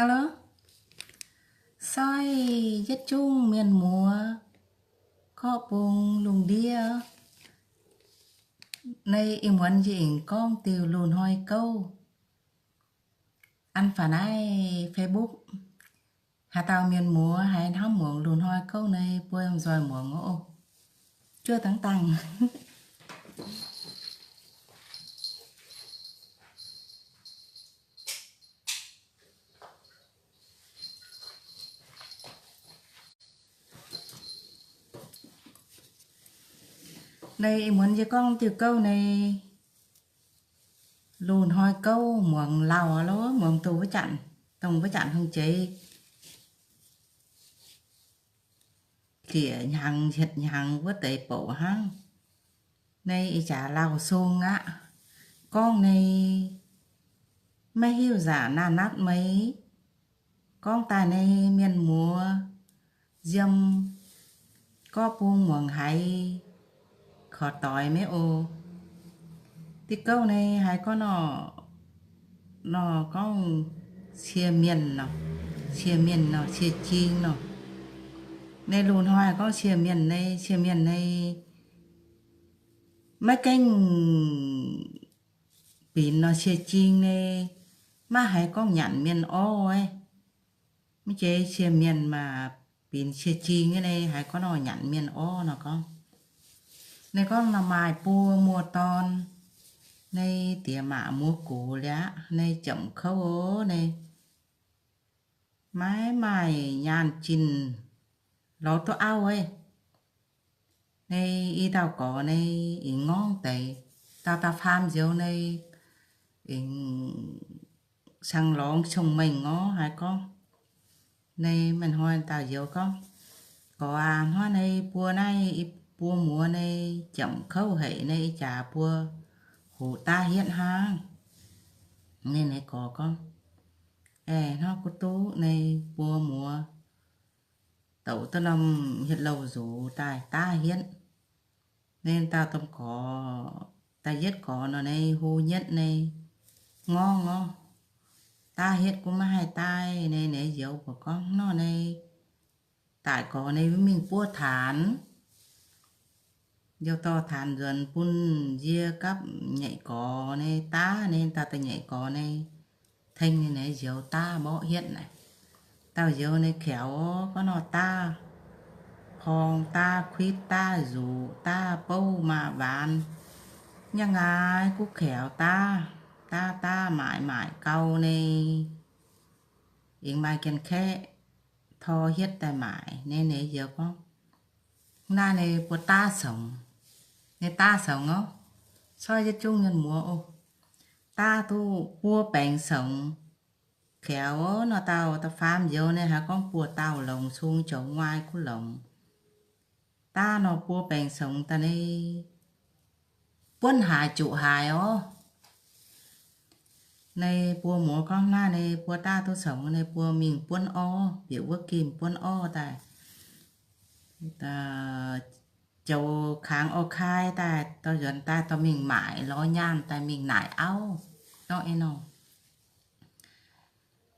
Alo, soi yietc zungv mienh muoz, korv bung lungh ndiev. Naaiv ih muonz yie aengx gorngv diuh loz-hnoi gouv an faaux naaiv Facebook. Haaix dauh mienh muoz haiz hnamv muangx loz-hnoi gouv naaiv, mbuo nzoih muangx oc. Juov dangv dangh. Naaiv ih muonz yie gorngv diuh gouv naaiv, loz-hnoi gouv muangx lauh lo, muangx dongh wuov janx, dongh wuov janx hungh jeiz zieqc hnyangx hietc hnyangx wuov deix bouc hnangv. Naaiv ih jaax lauh sung aqv. Gorngv naaiv maiv hiuv nzangc naaiv natv meih. Gorngv daaih naaiv mienh muoz nziem gorqv bung muangx haiz korc doix maiv oc. Diuh gouv naaiv haiz gorngv nor, nor gorngv cie mienh nor, cie mienh nor, cie jing nor. Naaiv loz-hnoi gorngv cie mienh naaiv, cie mienh naaiv maiv gaengh binc nor cie jing naaiv, maiv haiz gorngv nyanc mienh orv. Mv jeiz cie mienh maac binc cie jing naaiv haiz gorngv nor nyanc mienh orv nor gorngv. Naaiv gorngv nor maaih buo muoz-dorn, naaiv diex maac muoz gox liaqv, naaiv jomc kouv oc, naaiv maiv maaih nyaanh jin lorz duqv auv ei. Naaiv i dauh gorx naaiv aengx ngorngv deix, dauh dauh faam nzioux naaiv aengx cangx lorngx cong-mengh orv haiz gorngv. Naaiv maaih hnoi dauh nzioux gorngv, Gorx aac, hnoi naaiv buo naaiv i buo muoz naaiv jomc kouv haic, naaiv ih jaax buo hoqc daav hietv hnangv. Naaiv gorx gorngv, Aeqv, hnangv gunv duqv naaiv buo muoz douc duqv norm hietv louh nzox daaih daav hietv. Naaiv dauh domh gorx, da'yietv gorx nor naaiv hlo nyietv naaiv ngorngv orv, Daav hietv gunv maiv haih daaih. Naaiv nzioux mbuox gorngv, Nor naaiv daic gorx naaiv mingh buov taanx. Youh dorh taanx nzuonx bun yie gapv nyeic gorx naaiv daav. Naaiv dauh da'nyeic gorx naaiv tengx naaiv nzioux daav mborqv hietv naaic. Dauh nzioux naaiv kaux orv, gorngv nor daav porng, daav kuitv, daav nzuqc, daav bouv, maaih waanx, nyangv ngaaiv guv kaux daav, daav daav maaic maaic gau naaiv, aengx maaih ganh kaeqv tor hietv daaih maaic. Naaiv nzioux gorngv, Naaiv naaiv buo daav songx. Naaiv daav songx orv, coiv yietv zungv mienh muoz oc. Daav duqv buo baengc songx. Kaux orv, nor dauh da'faam nzioux naaiv haiz gorngv buoz-dauh longx, sung joux nguaai kuv longx. Daav nor buo baengc songx daaih naaiv buonv haaix zuqc haaix orv. Naaiv buo muoz gorngv, Naaiv naaiv buo daav duqv songx, naaiv buo mingh buonv orv, bieqc wuov gimh buonv orv daaih, joux kangx orv kai daaih, dorh nzuonx daaih dorh mingh maaic, lorz nyaanh daaih mingh naaic auv. Nor ei nor,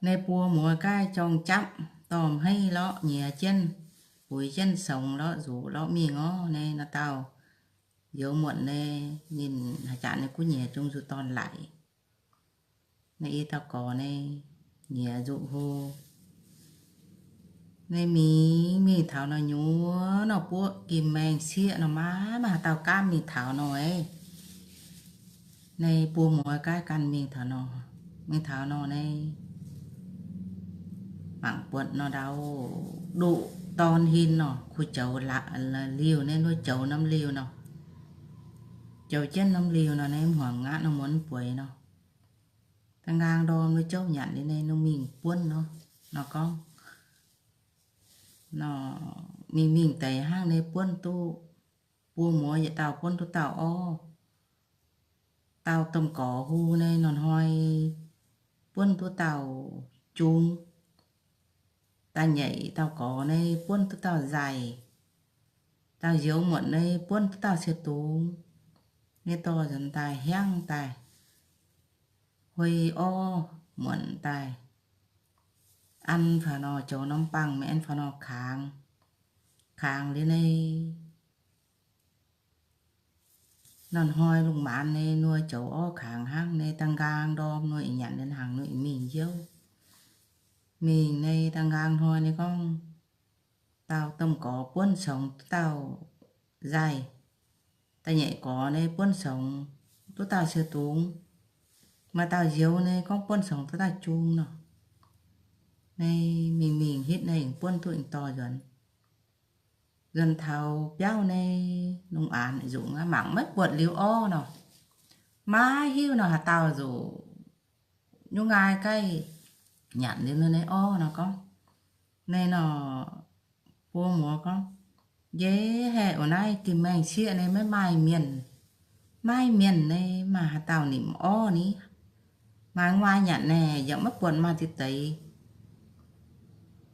naaiv buo muoz gaaih jorng japv dorh hmeiv lorqc nyiex jienv, buix jienv songx lorqc, nzuqc lorqc mingh orv. Naaiv nor dauh youz muonc naaiv ninh haaix zanc ninh guv nyiex zungv nzuqc dorn laic. Naaiv i dauh gorx naaiv nyiex nzuqc hlo. Naaiv mingh, mingh taux nor nyuoz nor buoqv gimh maengh sieqv nor maiv maaih haaix dauh gaamv mingh taux nor. Naaiv buo muoz gaaih ganh mingh taux nor, mingh taux nor naaiv mangc buonc nor ndau, duqv dorn hin nor, kuh joux liuh naaiv, nor joux norm liuh nor, joux jienv norm liuh nor naaiv hmuangx aqv nor, muonz bueix nor, da'nqaang ndorm nor jouv nyanc liuz naaiv nor mingh buonv nor, nor gorngv, nor mingh mingh deix hnangv naaiv buonv duqv buo muoz yietc dauh buonv duqv dauh orv. Dauh domh gorx hu naaiv nor hnoi buonv duqv dauh jung. Da'nyeic dauh gorx naaiv buonv duqv dauh nzaic. Dauh nzioux muonc naaiv buonv duqv dauh cie dungz. Naaiv dorh nzuonx daaih hiaangv daaih, huei orv muonc daaih, an faaux nor, zoux norm bangh mingh an faaux nor kangx. Kangx liuz nyei, nor hnoi lungh maanz nyei nor zoux orv kangx hnangv nyei, da'nqaang ndorm nor ih nyanc liuz hnaangx nor ih mingh youh. Mingh nyei da'nqaang hnoi nyei gorngv, dauh domh gorx buonv congx duqv dauh nzaaih, da'nyeic gorx nyei buonv congx duqv dauh siou dungz, maaih dauh nzioux nyei gorngv buonv congx duqv dauh jung nor. Nyei mingh mingh hitv nyei aengx buonv duqv aengx dorh nzuonx. Nzuonx taux biauv nyei lungh aanx nzunc aqv, mangc maiv buatc liuz orv nor. Maiv hiuv nor haaix dauh nzuqc nyungc nqaai gaih nyanc liuz nor nyei orv nor gorngv. Nyei nor, buo muoz gorngv, Yie haeqv wuov naaiv gim maengh sieqv nyei maiv maaih mienh. Maaih mienh nyei maaih haaix dauh nimc orv ni? Maaih nguaai nyanc naaic yaac maiv buatc maaih deix deix.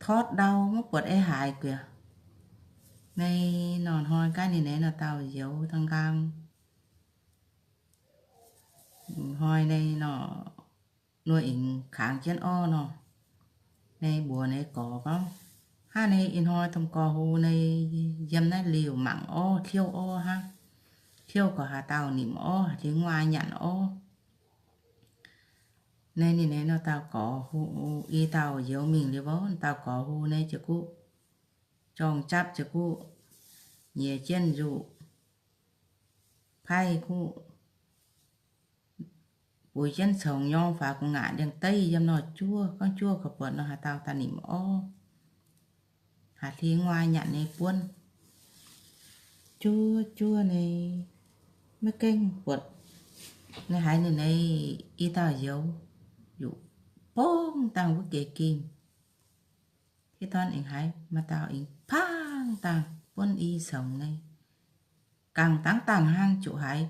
Totv ndau maiv buatc ei haaix guiex. Nyei nor hnoi gaav ninh nyei nor dauh nzioux da'nqaang hnoi nyei nor, nor aengx kangx jienv orv nor. Nyei mbuox nyei gorx gorngv, Hnangv nyei ih hnoi domh gorx-hu nyei yiem naaiv liuh mangc orv, tiuv orv hnangv. Tiuv gorqv haaix dauh nimc orv, haaix jiex nguaai nyanc orv. Nyei ninh nyei nor dauh gorx-hu, i dauh nzioux mingh liuz mbuo dauh gorx-hu nyei ziouc guv jorng japv ziouc guv nyiex jienv nzuqc paaiv guv buix jienv congx nyorng faaux gu'nguaaic ndiangx-deiv yiem nor juov, gorngv juov gauh buatc nor haaix dauh daaih nimc orv, haaix hlei nguaai nyanc nyei buonv. Juov juov nyei maiv gaengh buatc nyei haiz ninh nyei i dauh nzioux yuqc bongv dangh wuov geh ging. Hitv dorn aengx haiz maaih dauh aengx pangv dangh buonv i congx nyei. Gangh dangv dangh hnangv juqc haiz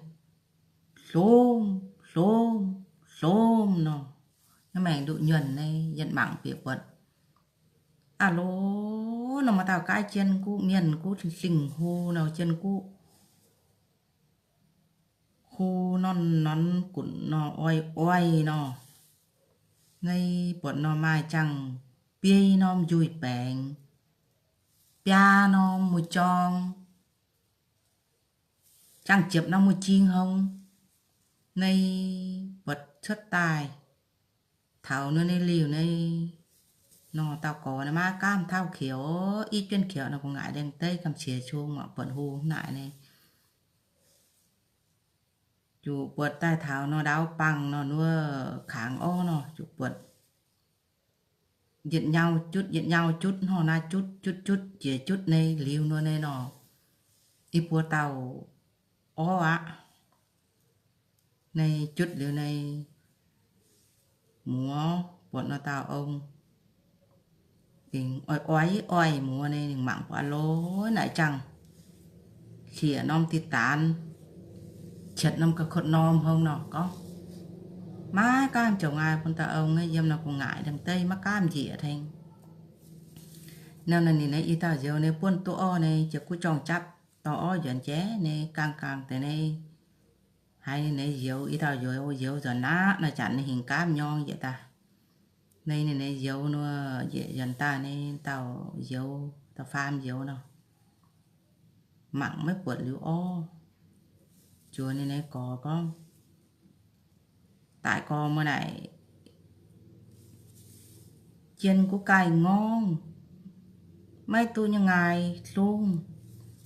hlomv hlomv hlomv nor, naaiv maengx nduqc nyuonh nyei yietc mangc bieqc buatc. Aav loz, nor maaih dauh gaaiv jien guv mienh guv lingh hu nor jien guv hu norm norm gunc nor oix oix nor. Nyei buatc nor maaih jangx biei norm njuih baengx, biaa norm muoz-jorng, jangx ziepc norm muoz-jing hong. Nyei buatc cuotv daaih taux nor nyei liuh nyei nor dauh gorx nyei maiv gaamv tauv kioux, i jienv kioux nor gu'nguaaic ndiangx-deiv gamh qiex cung mangc buatc hu naaic nyei. Zuqc buatc daaih taux nor ndau bangh nor wuov kangx orv nor zuqc buatc yietc nyau jutv yietc nyau jutv, hnor naaiv jutv jutv jutv jiex jutv nyei liuz nor nyei nor, i buo dauh orv aqv. Nyei jutv liuz nyei muoz buatc nor dauh ong, ninh oix oix oix muoz nyei, ninh mangc buatc aav loz naaic jangx hlieqc norm diqc daanz, qietc norm ga'kotv norm hong nor gorngv, maiv gaamv ziouc ngaih bun dauh ong yiem nor gu'nguaaic ndiangx-deiv maiv gaamv njiec tengx. Nor ninh nyei i dauh nzioux nyei buonv duqv orv nyei, ziouc guv jorng japv dorh orv nzuonx jiex nyei, gaangh gaangh deix nyei. Haiz ninh nyei nzioux, i dauh nzioux, nzioux nzuonx aqv nor, janx nyei hingx gaamv nyorng njiec daaih. Nyei ninh nyei nzioux nor, njiec nzuonx daaih nyei dauh nzioux, dauh faam nzioux nor, mangc maiv buatc liuz orv, zuoz ninh nyei gorx gorngv, Daaih gorx, muoz naaic jien guv gaaih ngorngv, maiv duqv nyei ngaai hlungv.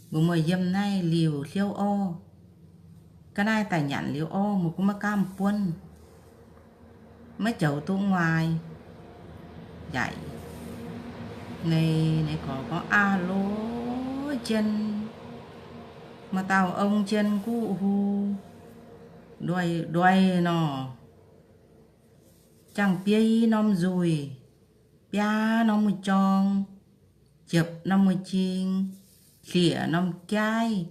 Mbuo muoz yiem naaiv liuh hliouv orv. Ga'naaiv daaih nyanc liuz orv, mbuo gunv maiv gaamv buonv, maiv joux duqv nguaai. Yaac nyei, nyei gorx gorngv, Aav loz, jien maaih dauh ong jien guv hu nduoi nduoi nor, jangx biei norm nzuih, biaa norm muoz-jorng, ziepc norm muoz-jing, hlieqc norm jaiv,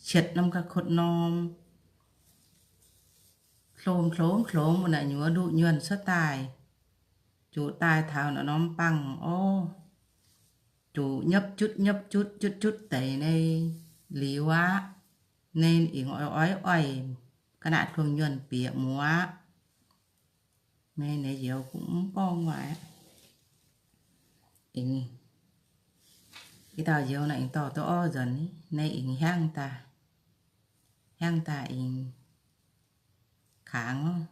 cietv norm ga'kotv norm, hlomx hlomx hlomx naaic nyuoz nduqc nyuonh cuotv daaih, zuqc daaih taux naaiv norm bangh orv, zuqc nyopv jutv nyopv jutv jutv jutv deix nyei liuz aqv. Nyei aengx oix oix oix ga'naaiv hluangx nyuonh bieqc muoz aqv. Nyei ninh nzioux mv gorngv waac aqv. Ih dauh youz naaiv aengx dorh duqv orv nzuonx, naaiv aengx hiaangv daaih, hiaangv daaih aengx kangx orv.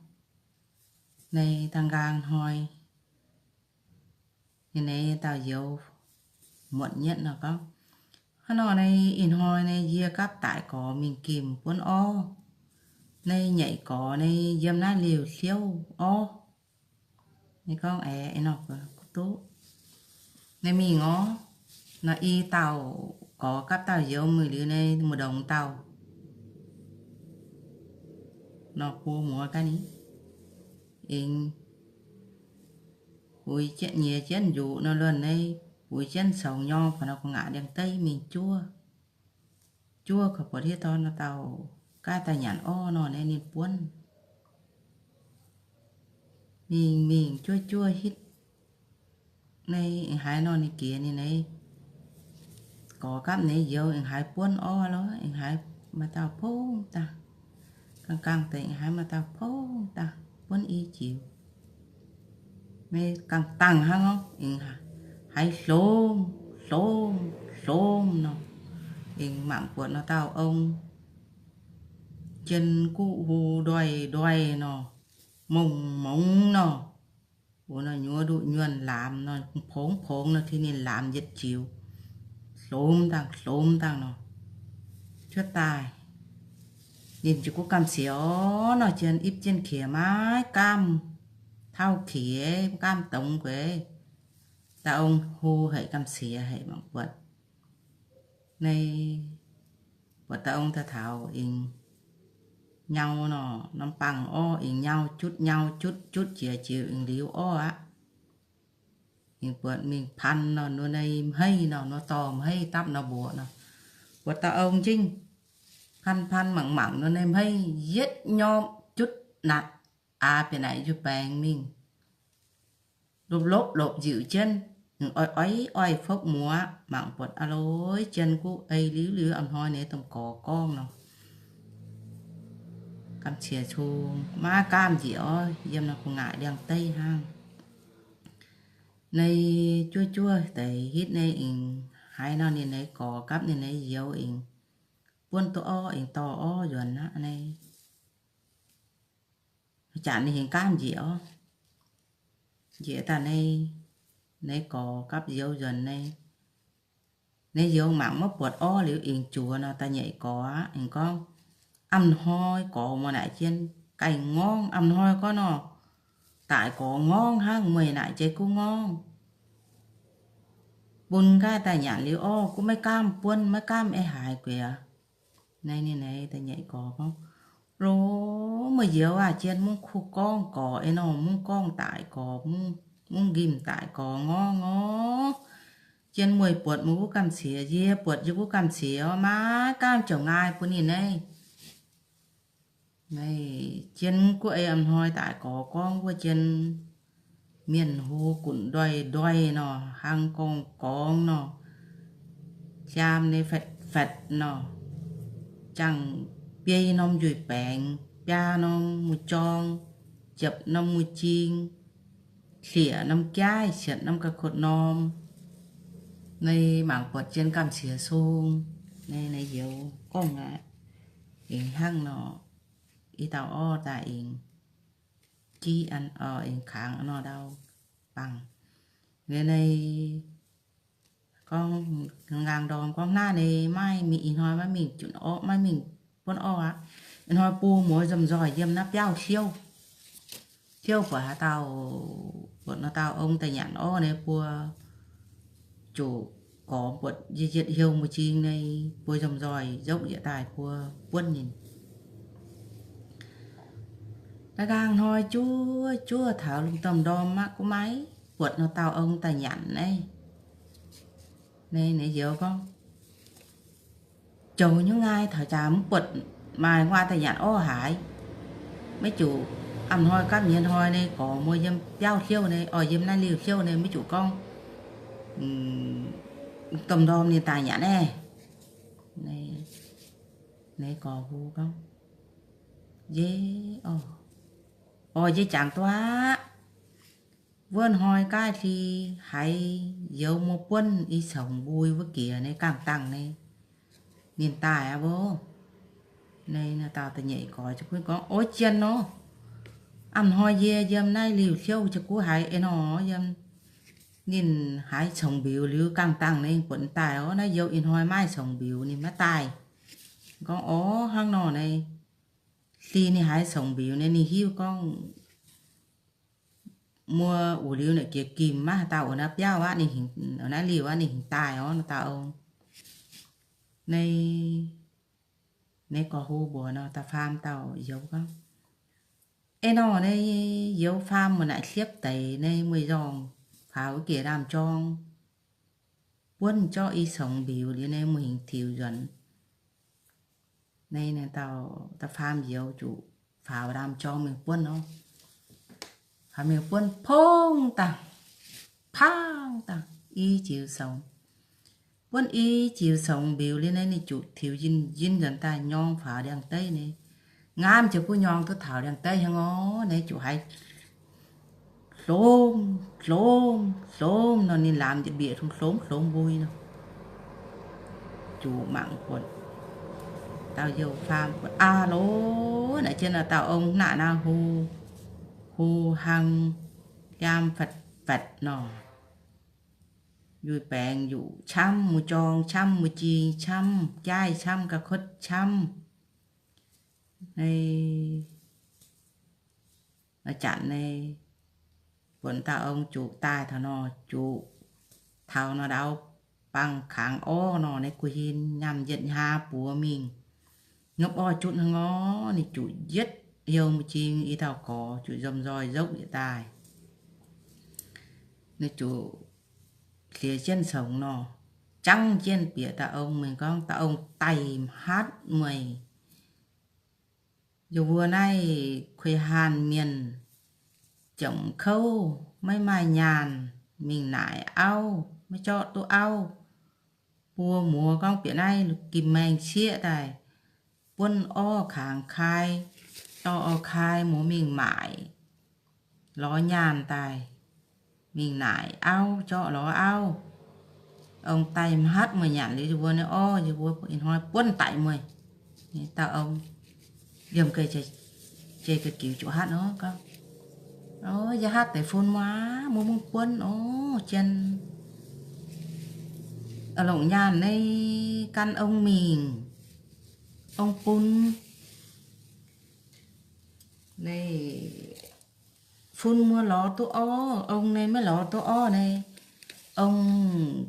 Naaiv da'nqaang hnoi, naaiv dauh youz muotc nyetv nor gorngv, hnangv nor naaiv ih hnoi naaiv yie gapv daic gorx mingh gimh buonv orv. Naaiv nyeic gorx naaiv yiem naaiv liuh hliouv orv. Naaiv gorngv aeqv, nor duqv. Naaiv mingh orv, nor i dauh gorx gapv dauh youz muic liuz naaiv mu'ndongx dauh nor buo muoz ga'naaiv aengx uix jienv nyiex jienv njuqc nor luonx naaiv, uix jienv soux nyorng fai nor gu'nguaaic ndiangx-deiv mingh juov. Juov gauh buatc hiuv dorn nor dauh gaav daaih nyanc orv nor naaiv ninh buonv. Mingh mingh juov juov hitv naaiv aengx haiz nor ninh jiex ninh naaiv gorx gapv naaiv youz aengx haiz buonv orv lorqc, aengx haiz maaih dauh pongv dangh. Ga'nqaang deix aengx haiz maaih dauh pongv dangh buonv i jiex. Naaiv ga'nqaang dangh hnangv orv, aengx haiz hlomv hlomv hlomv nor, aengx mangc buatc nor dauh ong jien guqv hu ndoih ndoih nor, mongx mongx nor, wuov nor nyuoz nduqc nyuonh laamz nor, pongx pongx nor, tengx ninh laamz yietc jiux, hlomv dangh hlomv dangh nor, cuotv daaih. Ninh ziouc gunv gamh siex orv nor, jien ipv jienv qiex maiv gaamv tauv qiex, gaamv dongz gueix. Dauh ong hu haic gamh siex haic mangc buatc. Naaiv buatc dauh ong daaih taux aengx nyau nor, norm bangh orv aengx nyau jutv nyau jutv, jutv jiex jiex aengx liuz orv aqv. Aengx buatc mingh pan nor, nor naaiv hmeiv nor, nor dorh hmeiv dapv nor mbuoqc nor. Buatc dauh ong jingv pan pan mangc mangc nor naaiv hmeiv yietv nyorpv jutv natc aax bieqc naaic njuih baengx mingh, lopv lopv lopv nziuc jienv, oix oix oix fopv muoz. Mangc buatc aa lorz jien guqv ei liuz liuz, a'hnoi naaiv domh gorx gorngv nor, gamh ciex cong maiv gaamv njiec orv, yiem nor gu'nguaaic ndiangx-deiv hnangv. Naaiv juov juov deix hitv naaiv aengx haiz nor ninh naaiv gorx gapv ninh naaiv youz aengx buonv duqv orv aengx dorh orv nzuonx aqv. Naaiv jaax ninh hingx gaamv njiec orv. Njiec daaih naaiv, naaiv gorx gapv youz nzuonx naaiv, naaiv youz mangc maiv buatc orv liuz aengx juoz nor, da'nyeic gorx aqv, aengx gorngv, A'hnoi gorx muoz naaic jien gaih ngorngv, a'hnoi gorngv nor, daic gorx ngorngv hnangv, mueiz naaic jiex gunv ngorngv. Bun nqaai daaih nyanc liuz orv gunv maiv gaamv buonv, maiv gaamv ei haaix gueix. Naaiv ninh naaiv da'nyeic gorx gorngv, Lo, meih youz aac, jien mungv kuh gorngv gorx ei nor, mungv gorngv daic gorx, mungv nqimh daic gorx ngorngv orv. Jien mueiz buatc meih wuov gamh ciex, yie buatc yie wuov gamh ciex orv, maiv gaamv ziouc nqaai bun ninh naaiv. Naaiv jien guv ei a'hnoi daic gorx gorngv wuov jien mienh hu gunv ndoih ndoih nor, hlang gorngv gorngv nor, jaam nyei fatv fatv nor, jangx biei norm njuih baengx, biaa norm mu'jorng, ziepc norm mu'jing, hlieqc norm jaaix, sietc norm ga'kotv norm. Naaiv mangc buatc jien gamh ciex sung. Naaiv, naaiv youz gorngv aqv. Aengx hnangv nor, i dauh orv daaih aengx jiv an, aengx kangx nor ndau bangc. Naaiv, naaiv gorngv nqaang ndorm gorngv naaiv naaiv maiv mingh, ih hnoi maiv mingh junc orv, maiv mingh buonv orv aqv. Ih hnoi buo muoz nzomh nzoih yiem naaiv biauv hliouv. Hliouv buatc haaix dauh, buatc nor dauh ong daaih nyanc orv naaiv buo zuqc gorx buatc yietc yietc heuc mbuo jing naaiv buo nzomh nzoih nzopv yietc daaih buo buonv ninh. Naaiv nqaang hnoi juov juov taux lungh domh ndorm maiv gunv maiv buatc nor dauh ong daaih nyanc naaiv. Naaiv, naaiv youz gorngv, Joux nyungc nqaai taux jaax mv buatc maaih nquaah daaih nyanc orv haaix. Maiv zuqc a'hnoi gapv nyei hnoi naaiv gorx muoz yiem biauv hliouv naaiv, oix yiem naaiv liuh hliouv naaiv, maiv zuqc gorngv domh ndorm ninh daaih nyanc naaiv. Naaiv gorx hu gorngv, Yie, orv, yie jangx duqv aqv. wuov hnoi gaav hli haiz youz muoz buonv i congx mbui wuov giex nyei ganh dangh nyei, ninh daaih aqv mbuo. Naaiv dauh da'nyeic gorx ziouc gorngv, Ov, jien nor, a'hnoi yie yiem naaiv liuh hliouv ziouc guv haiz ei nor yiem, ninh haiz congx mbiuz liuz ganh dangh nyei buatc ninh daaih orv. Naaiv youz ih hnoi maiv congx mbiuz ninh maiv daaih. Gorngv, Ov, hnangv nor nyei. Hli ninh haiz congx mbiuz nyei ninh hiuv gorngv muoz uix liuz naaic jiex gimh maiv haaix dauh oix naaiv biauv aqv, ninh hingx, oix naaiv liuh aqv, ninh hingx daaih orv nor dauh ong. Naaiv, naaiv gorx-hu mbuox nor, da'faam dauh youz gorngv, Ei nor nyei, youz faam muoz naaic hliepv deix nyei, muoz-nzorng faaux wuov giex ndaamv-jorng buonv zorqv i congx mbiuz liuz nyei, muoz hingx tiux nzuonx. Naaiv dauh da'faam youz zuqc faaux ndaamv-jorng mingh buonv nor. Faaux mingh buonv pongv dangh, pangv dangh i ziux congx. Buonv i ziux congx mbiuz liuz nyei, ninh zuqc tiux njin njin nzuonx daaih nyorng faaux ndiangx-deiv nyei. Nqaamv ziouc buov nyorng duqv taux ndiangx-deiv hnangv orv. Naaiv zuqc haiz hlomv hlomv hlomv nor, ninh laamz njiec mbieqc hlomv hlomv mbui nor, zuqc mangc buatc dauh youz faam buatc aav loz, naaic jienv naaiv dauh ong hnangv naaiv hu, hu hlang liaam fatv fatv nor. Yuic baengx yuqc camv, muoz-jorng camv, muoz-jing camv, jaaiv camv, ga'kuotv camv. Naaiv, naaiv janx naaiv, buonc dauh ong zuqc daaih taux nor, zuqc taux nor ndau bangh kangx orv nor, naaiv gu'hin nyaanh yietc hnyaa buoz mingh, nopv orv jutv hnangv orv. Ninh zuqc yietv youh mu'jing i dauh gorx zuqc nzomh nzoih nzopv yietc daaih. Ninh zuqc hliex jienv congx nor, jangv jienv bieqc dauh ong mingh gorngv, Dauh ong daic hmatv mueiz. Yie mbuo naaiv kuei haanh mienh, jomc kouv, maiv maaih nyaanh, mingh naaic auv maiv zorqv duqv auv, buo muoz gorngv bieqc naaiv gim maengh cieqv daaih, buonv orv kangx kai, dorh orv kai muoz mingh maaic, lorz nyaanh daaih, mingh naaic auv zorqv lorz auv. Ong daic hmatv mueiz nyanc liuz yie mbuo naaiv orv, yie mbuo ih hnoi buonv daic mueiz. Dauh ong yiem ga'jiex, jiex ga'giux zuqc hatv nor gorngv, Yie hatv deix fun muoz, mbuo mungv buonv orv, jien longc nyaanh naaiv gan ong mingh, ong bun. Naaiv fun muoz lorz duqv orv, ong naaiv maiv lorz duqv orv naaiv, ong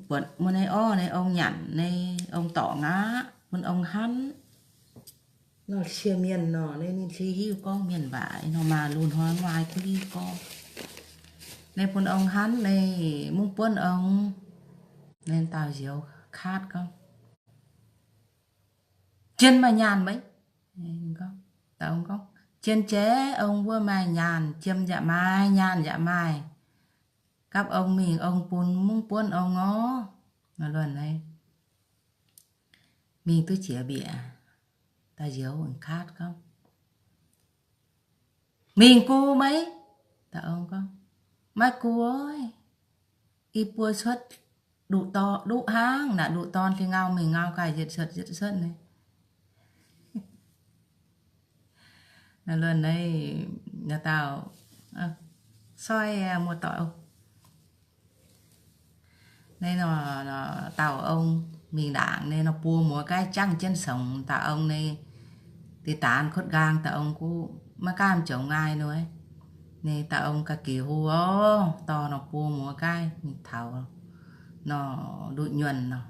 buatc muoz naaiv orv naaiv, ong nyanc naaiv, ong dorngc aqv, bun ong hanv. Nor cie mienh nor, naaiv ninh cie hiuv gorngv mienh waac nor, maaih lungh hnoi maaih kuv hiuv gorngv, naaiv bun ong hanv, naaiv mungv buonv ong. Naaiv dauh nzioux kaatv gorngv, Jien maaih nyaanh maiv? Dauh ong gorngv, Jien jaaix ong wuov maaih nyaanh, jiem yaac maaih, nyaanh yaac maaih. Gapv ong mingh, ong bun mungv buonv ong orv. Nor luonx naaiv mingh duqv jiex mbiec, dauh nzioux kaatv gorngv, Mingh gu maiv? Dauh ong gorngv, Maiv gu oix. I buo cuotv nduqc dorn, nduqc hnangv naaic, nduqc dorn hlingv ngau mingh ngau gaax yietc cuotv yietc cuotv naaiv. Luonx naaiv, naaiv dauh soi muoz-doic, naaiv nor, dauh ong mingh ndaangc naaiv nor, buo muoz gaiv jangv jienv songx. Dauh ong naaiv deix daanx kutv nqaang, dauh ong guv maiv gaamv jomc nqaai nor. Naaiv dauh ong ga'giux hu orv, dorh nor buo muoz gaiv mingh taux nor nduqc nyuonh nor,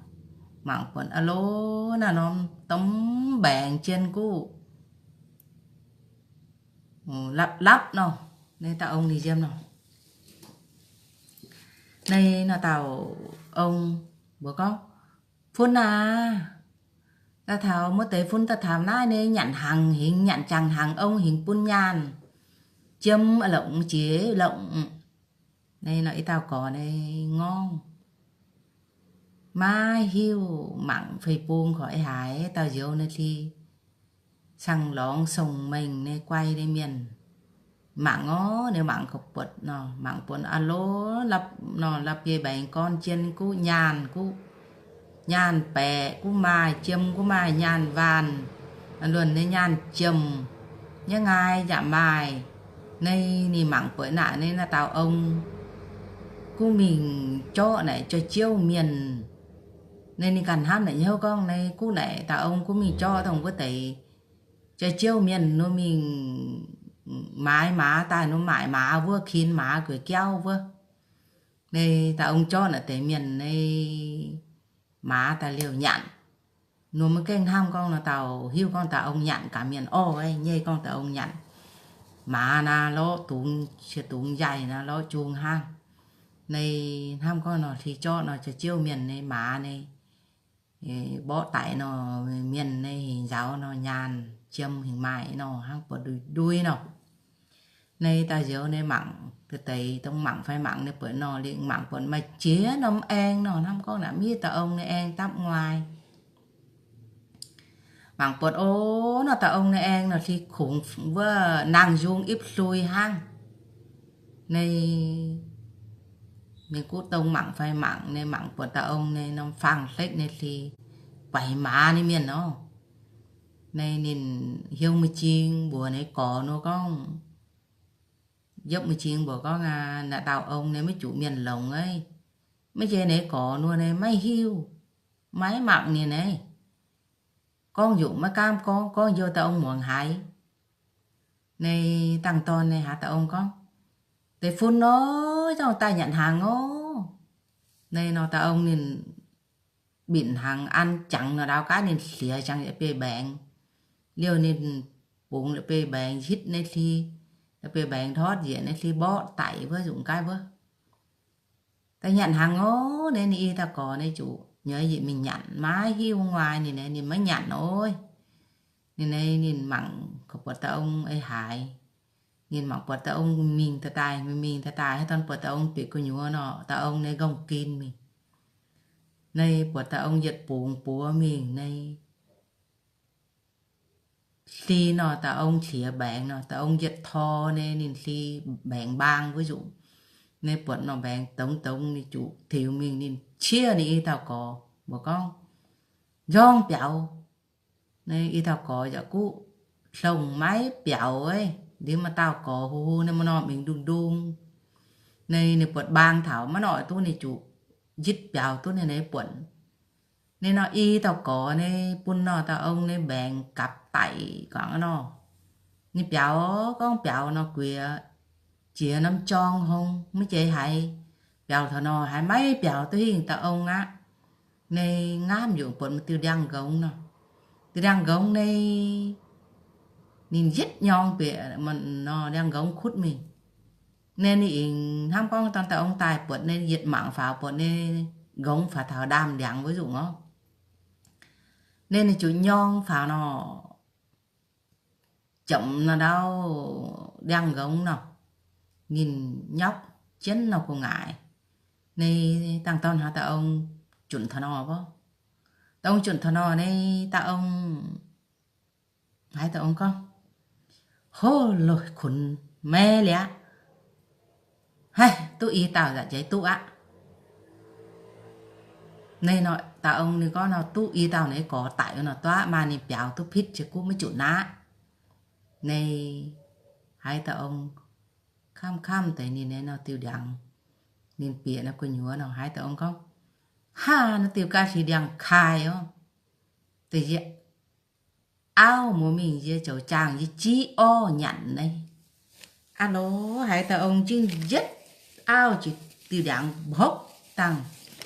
mangc buonc a'loh naaiv norm domh mbaengx jien guv lapv lapv nor. Naaiv dauh ong ninh yiem nor. Naaiv nor dauh ong mbuox gorngv, Fun aac, daaih taux muoz deix fun daaih taux naaiv nyei nyanc hnaangx hingx, nyanc jangx hnaangx ong hingx bun nyaanh, jiem longc jiex longc. Naaiv nor i dauh gorx naaiv ngorngv, maiv hiuv mangc fei bung korc ei haaix, dauh nzioux naaiv ti cangx lorngx songx mengh naaiv guai naaiv mienh. mangc orv, ninh mangc ga'buatc nor, mangc buatc a'loh, nor la'bieiv-mbaengx gorn jien guv nyaanh, guv nyaanh baeqc, guv maaih jiem, guv maaih nyaanh waanh, luonc nyei nyaanh jiem, nyei nqaai yaac maaih. Naaiv ninh mangc buatc naaic, naaiv dauh ong guv mingh jorqv naaic jauv-jiouv mienh. Naaiv ninh ganh hnamv naaic hnyouv gorngv, naaiv guv naaic dauh ong guv mingh jorqv dongh wuov deix jauv-jiouv mienh nor mingh maaiz maaz daaih nor, maaic maaz wuov, kin maaz gueix jauv wuov. Naaiv dauh ong jorqv naaic deix mienh, naaiv maaz daaih liouh nyanc. Nor maiv gaengh hnamv gorngv nor, dauh hiuv gorngv dauh ong nyanc gaax mienh orv, nyei gorngv dauh ong nyanc maaz naaic lorqc, dungx, dungx njaih naaic lorqc, jung hnangv. Naaiv hnamv gorngv nor, hleix jorqv nor jauv-jiouv mienh, naaiv maaz naaiv mborqv daic nor, mienh naaiv hingh nzauz nor, nyaanh jiem hingh maaih nor, hnangv buatc ndui-ndui nor. Naaiv dauh nziouv naaiv mangc deix, dongh mangc fai mangc naaiv buatc nor, lingh mangc buatc maaih jiex norm aeng nor, hnamv gorngv naaic mv hiuv dauh ong naaiv aeng dapv nguaai. Mangc buatc o, nor dauh ong naaiv aeng nor hleix kungx wuov nangh nzung ipv hlui hnangv. Naaiv ninh guv dongh mangc fai mangc, naaiv mangc buatc dauh ong naaiv norm faang-hlekv naaiv hleix guaix maaz nyei mienh nor. Naaiv ninh hiuv mui-jing mbuox naaiv gorx nor gorngv, yopv mui-jing mbuox gorngv, naaiv dauh ong naaiv maiv juqc mienh longx aqv. Maiv zeiz naaiv gorx nor naaiv maiv hiuv, maiv mangc ninh naaiv. Gorngv yaac maiv gaamv gorngv, gorngv njoux dauh ong muangx haiz. Naaiv dangh dorn naaiv haaix dauh ong gorngv, deix fun nor, zorngh daaih nyanc hnaangx oc. Naaiv nor dauh ong ninh binc hnaangx an jangx nor, ndau gaav ninh hliex jangx la'bieiv-mbaengx. Liouh ninh bungx la'bieiv-mbaengx hitv naaiv hleix, la'bieiv-mbaengx ndortv njiec naaiv hleix mborqv daic wuov, nzunc gaav wuov. Daaih nyanc hnaangx oc. Naaiv ninh i dauh gorx naaiv zuqc nyuoz yietc mingh nyanc, maiv hiuv nguaai ninh naaiv, ninh maiv nyanc oc. Ninh naaiv ninh mangc buatc dauh ong ei haaix. Ninh mangc buatc dauh ong mingh daaih daaih, mingh mingh daaih daaih, haaix dorn buatc dauh ong bieqc gu'nyuoz nor, dauh ong naaiv nqongh gin mingh. Naaiv buatc dauh ong yietc bungx buoz mingh naaiv hleix nor, dauh ong hliex mbaengx nor, dauh ong yietc tor naaiv ninh hleix mbaengx mbaang wuov nzunc. Naaiv buatc nor mbaengx dongx dongx ninh zuqc tiux mingh, ninh ciev ninh i dauh gorx mbuox gorngv, njorngv biaux. Naaiv i dauh gorx yaac guv hlongx maiv biaux, ndiev maaih dauh gorx hu hu naaiv, maaih norm mingh ndung ndung. Naaiv ninh buatc mbaang taux maiv noic duqv, ninh zuqc njitv biaux duqv ninh naaiv buonc. Naaiv nor i dauh gorx naaiv bun nor dauh ong naaiv mbaengx gapv daic guangc nor. Ninh biaux, gorngv biaux nor guiex jiex norm jorng hong, maiv jiex haaix. Biaux taux nor haiz maiv biaux duqv hingh dauh ong aqv. Naaiv ngaamv yungc buatc maaih diuh ndiangx-nqongx nor. Diuh ndiangx-nqongx naaiv ninh yietv nyorng bieqc nor ndiangx-nqongx kutv mingh. Naaiv ninh hnamv gorngv dorn dauh ong daaih buatc naaiv yietc mangc faaux buatc naaiv nqongx faaux taux ndaamv-ndiangx wuov nzunc orv. Naaiv ninh zuqc nyorng faaux nor, jomc nor ndau ndiangx-nqongx nor, ninh nyauv jienv nor gu'nguaaic. Naaiv dangh dorn haaix dauh ong junc taux nor orv. Dauh ong junc taux nor naaiv dauh ong haiz dauh ong gorngv, hov, loz-kunx maiv liaqc. Haiv, duqv i dauh nzanc jiex duqv aqv. Naaiv nor dauh ong ninh gorngv nor, duqv i dauh naaiv gorx daic nor duqv aqv, maaih ninh biaux duqv pitv jiex guv maiv zuqc naqv. Naaiv haiz dauh ong kamv-kamv deix ninh naaiv nor diuh ndiangx, ninh bieqc naaiv gu'nyuoz nor haiz dauh ong gorngv, haav, naaiv diuh ga'sie ndiangx-kaaih orv. Da'yietv auv muoz mingh yie zoux jaangh yie jiv orv nyanc naaiv. Aa loz, haiz dauh ong jingv yietv auv jiex diuh ndiangx mbopv dangh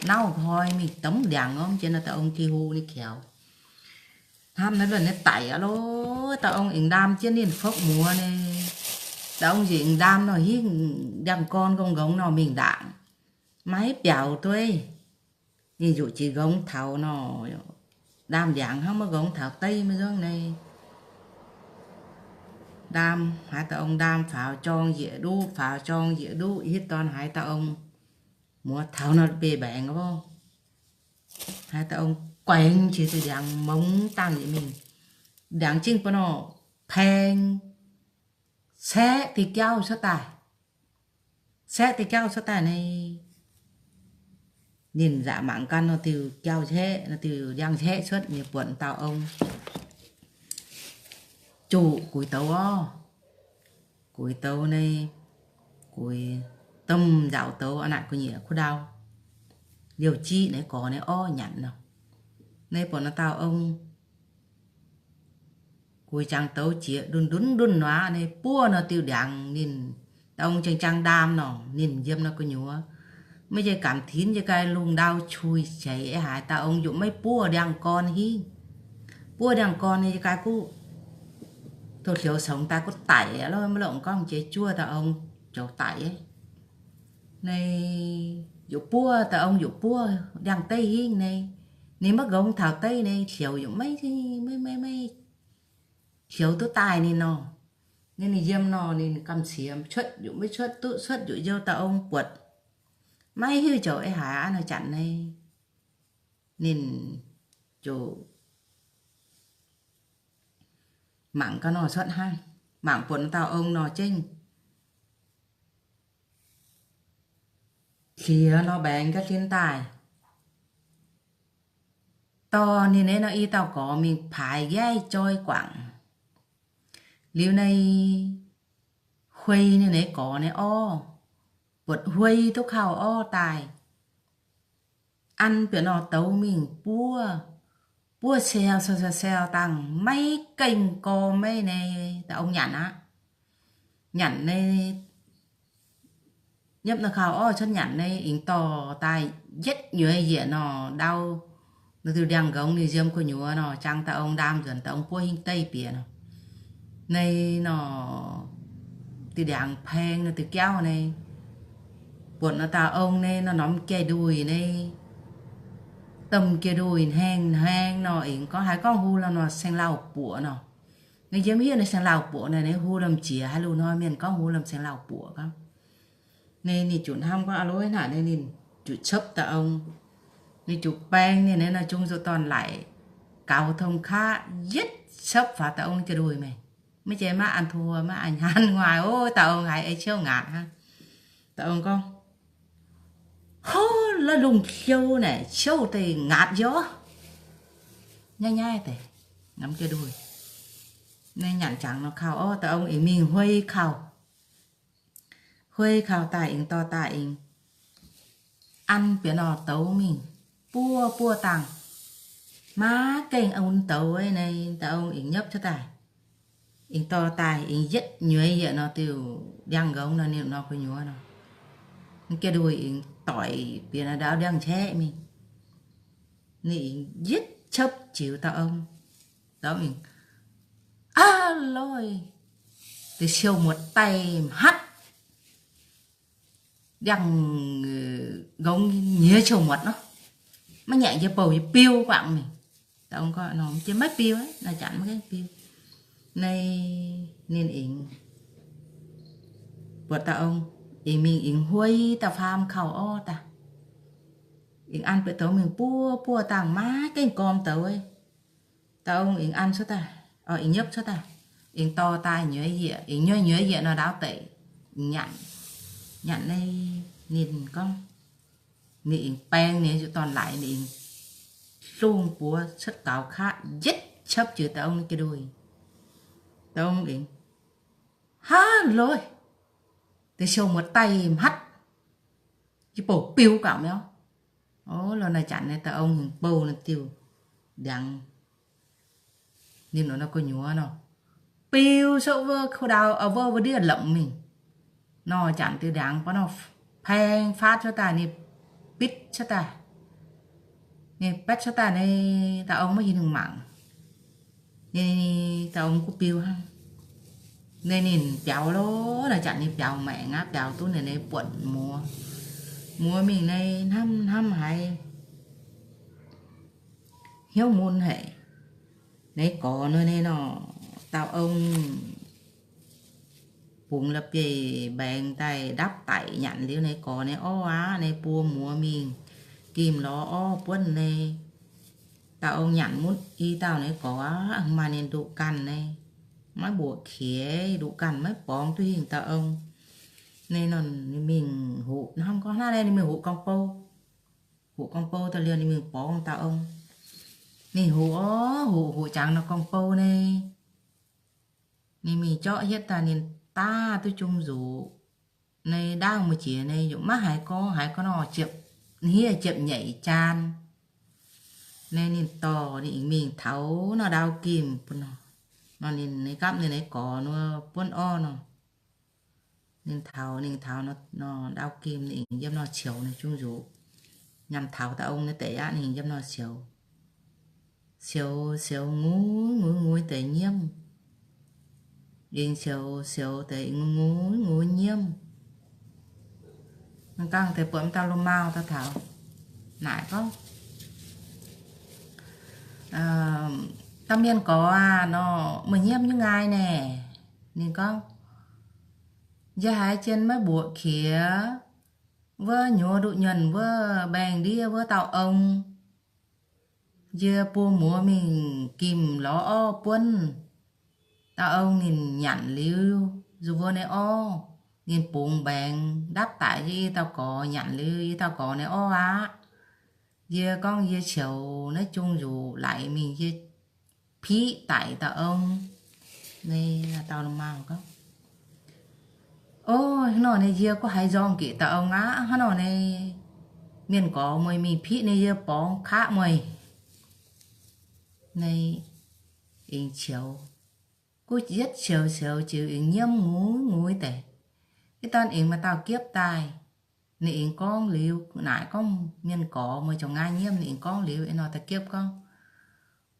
nauv hnoi mingh domv ndiangx orv. Mv jiex nor dauh ong Tin-Hungh ninh kaux hnamv naaiv luonx naaiv daic aqv loh. Dauh ong aengx ndaam jienv ninh fouv muoz naaiv. Dauh ong njiec aengx ndaam nor hingv ndiangx-gorn nqongx-nqongx nor mingh ndaangc, maiv biaux dueiv. Ninh nzuqc jiex nqongx taux nor, ndaam ndiangx hnangv maiv nqongx taux deiv maiv nzungv naaiv. Ndaam, haiz dauh ong ndaam faaux jorng njiec nduqv, faaux jorng njiec nduqv, hitv dorn haiz dauh ong muoz taux nor biei mbaengx ov. Haiz dauh ong guaengx jiex diuh ndiangx mongx dangh yietc mingh. Ndiangx jingv ba'nor paeng caeqv diuh jauv cuotv daaih. Caeqv diuh jauv cuotv daaih naaiv, ninh nzaqc mangc ganh nor diuh jauv-caeqv, nor diuh ndiangx-caeqv cuotv, ninh buatc dauh ong juqc guix douz orv. Guix douz naaiv, guix domh nzauc douz aqv, naaic gu'nyuoz kuv ndau, liouh jiqv naaiv gorx naaiv orv nyanc nor. Naaiv buatc nor dauh ong guix jangx douz jiex ndunh ndunh ndunh nor, naaiv buov nor diuh ndiangx ninh, dauh ong jang-jang ndaam nor, ninh yiem nor gu'nyuoz, maiv jiex gamh tinv jiex ga'naaiv lungh ndau qui qeix eix haaix, dauh ong yaac maiv buov ndiangx-gorn hingv. Buov ndiangx-gorn ninh jiex ga'naaiv guv, douz-hlioux congx daaih guv daic aqv lorqc, maiv longc gorngv jiex juov dauh ong joux daic. Naaiv yaac buov, dauh ong yaac buov ndiangx-deiv hingv naaiv, ninh maiv nqongx taux deiv naaiv, hlioux yaac maiv, maiv, maiv, maiv hlioux duqv daaih ninh nor. Naaiv ninh yiem nor ninh gamh ciex cuotv yaac maiv cuotv, duqv cuotv yaac youh, dauh ong buatc maiv hiuv joux eix haaix aqv nor, janx naaiv ninh ziouc mangc gaax nor cuotv hnangv, mangc buatc dauh ong nor zengv qiex nor mbaengx ga'hlen daaih dorh ninh naaiv nor i dauh gorx mingh paaix yaaiv joi guangc. Liuz naaiv huei ninh naaiv gorx naaiv orv, buatc huei duqv kauh orv daaih, an bieqc nor douz mingh buov, buov siau siau siau siau dangh maiv gengh gormx maiv naaiv, dauh ong nyanc aqv. Nyanc naaiv, nyopv nor kauh orv cuotv nyanc naaiv, aengx dorh daaih yietv nyueiz yiec nor ndau, nor diuh ndiangx-nqongx ninh yiem gu'nyuoz nor, jangx dauh ong ndaam nzuonx, dauh ong buov hingv deiv bieqc nor. Naaiv nor diuh ndiangx paeng nor diuh jauv naaiv, buatc nor dauh ong naaiv nor norm jai-nduih naaiv, domh jai-nduih haeng haeng nor, aengx gorngv haaix gorngv hu lomh nor saeng-lauh buoqc nor. Naaiv yiem hiuv naaiv saeng-lauh buoqc naaiv, naaiv hu lomh jiex haaix lungh hnoi mienh gorngv hu lomh saeng-lauh buoqc gorngv. Naaiv ninh ziouc hnamv gorngv, aa, lov hnangv naaiv, ninh ziouc copv dauh ong. Ninh ziouc baeng ninh naaiv nor zung zuqc dorn-laic, gaux tong kaqv yietv copv faaux dauh ong jai-nduih maengx. Maiv jiex maiv an tuo, maiv an nyaanh nguaaic, o, dauh ong haiz ei ciouv ngaatc hnangv. Dauh ong gorngv, hov, la'lungh hliou naaic ciouv deix ngaatc njoux. Nyaiv nyaiv deix, norm jai-nduih. Naaiv nyanc jangx nor kauh orv, dauh ong aengx mingh huei kauh. Huei kauh daaih aengx dorh daaih aengx an bieqc nor douz mingh buov buov dangh, maiv gengh un douz naaiv, dauh ong aengx nyopv cuotv daaih, aengx dorh daaih aengx yietv nyueiz yiec nor diuh ndiangx-nqongx nor, ninh nor gu'nyuoz nor, jai-nduih aengx doic bieqc nor ndau ndiangx-caeqv mingh. Ninh aengx yietv copv ziux dauh ong. Dauh ong aengx, aa, lov, deix siou muotc daaih hmatv, ndiangx-nqongx nyiex siou muotc nor, maiv ngaengc jiex bouh yie biu guangc mingh. Dauh ong gorngv, nor jiex maiv biu, naaiv janx maiv gaengh biu. Naaiv ninh aengx buatc dauh ong aengx mingh aengx huei dauh faam kauh orv daaih, aengx an bieqc douz mingh buov buov dangh maiv gengh gormx douz. Dauh ong aengx an cuotv daaih, aengx nyopv cuotv daaih, aengx dorh daaih nyueiz yiec, aengx nyueiz nyueiz yiec nor ndaauv deic, aengx nyanc. Nyanc naaiv ninh gorngv, ninh aengx baeng ninh nyei dorn-laic, ninh aengx lungh buoz cuotv gaux kaqv yietv copv jiez dauh ong nyei jai-nduih. Dauh ong aengx, haa, lov, deix siou muotc daaih hmatv, yie bouh biu guangc mi'aqv. O, lorh naaiv janx naaiv dauh ong hingx bouh naaiv diuh ndiangx, ninh nor gu'nyuoz nor, biu cuotv wuov kuv ndau, wuov, wuov ndiev lamz mingh. Nor janx diuh ndiangx baav nor paeng faatv cuotv daaih, ninh bitv cuotv daaih. Ninh betv cuotv daaih naaiv, dauh ong maiv hiuv ninh mangc. Ninh, dauh ong kuv biu hnangv. Naaiv ninh biaux lov, naaiv janx ninh biaux maengc aqv, biaux duqv naaiv, naaiv buonc muoz. Muoz mingh naaiv hnamv hnamv haiz hnyouv mun haic. Naaiv gorx nor, naaiv nor, dauh ong bungx la'bieiv-mbaengx daaih ndapv daic nyanc liuz, naaiv gorx naaiv orv aqv, naaiv buo muoz mingh dimh lorz orv buonv naaiv. Dauh ong nyanc mutv i dauh naaiv gorx aqv, maaih ninh nduqc ganh naaiv. maiv mbuoqc qiex, nduqc ganh maiv borngz duqv hingh dauh ong. Ninh nor ninh mingh hoqc hnangv gorngv naaiv, ninh mingh hoqc gorngv bou. Hoqc gorngv bou daaih liuz ninh mingh borngz dauh ong. Ninh hoqc orv, hoqc hoqc jangx nor gorngv bou naaiv, ninh mingh jorqv hietv daaih ninh daav duqv jung nzuqc. Naaiv ndaangh mueiz jiex naaiv yaac maiv haiz gorngv, haiz gorngv nor ziepc hniev ziepc nyeic jaan. Naaiv ninh dorh ninh mingh taux nor ndau gimh bun nor, nor ninh gapv ninh naaiv gorx nor buonv orv nor. Ninh taux, ninh taux nor ndau gimh ninh yiem nor ceux ninh jung nzuqc. Nyanc taux dauh ong naaiv deix aqv, ninh yiem nor ceux. Ceux ceux ngui ngui ngui deix nyiemv. Aengx ceux ceux deix ngui ngui ngui nyiemv. Ninh gangh deix buatc m'dauh loz-maauh daaih taux, naaic gorngv, Dauh mienh gorx aah, nor meih nyiemv nyungc nqaai naaic? Ninh gorngv, Yie haiz jien maiv mbuoqc qiex, wuov nyuoz nduqc nyuonh wuov mbaengx-ndiev wuov dauh ong, yie buo muoz mingh gimh lorz orv buonv. Dauh ong ninh nyanc liuz nzuqc wuov naaiv orv, ninh bungx mbaengx ndapv daic yie i dauh gorx, nyanc liuz i dauh gorx naaiv orv aqv. Yie gorngv yie ceux naaiv jung nzuqc laaix mingh yie piqv daic dauh ong. Naaiv dauh loz-maauh gorngv, O, hnangv nor naaiv yie guv haiz nzorng geqc dauh ong aqv. Hnangv nor naaiv mienh gorx mueiz mingh piqv naaiv yie borngz kaqv mueiz. Naaiv aengx ceux, guv yietv ceux ceux ziux aengx nyiemv ngui ngui deix. Ih dorn aengx maaih dauh giepv daaih. Ninh aengx gorngv liuz naaic gorngv mienh gorx mueiz ziouc nqaai nyiemv. Ninh aengx gorngv liuz, ih nor dauh giepv gorngv,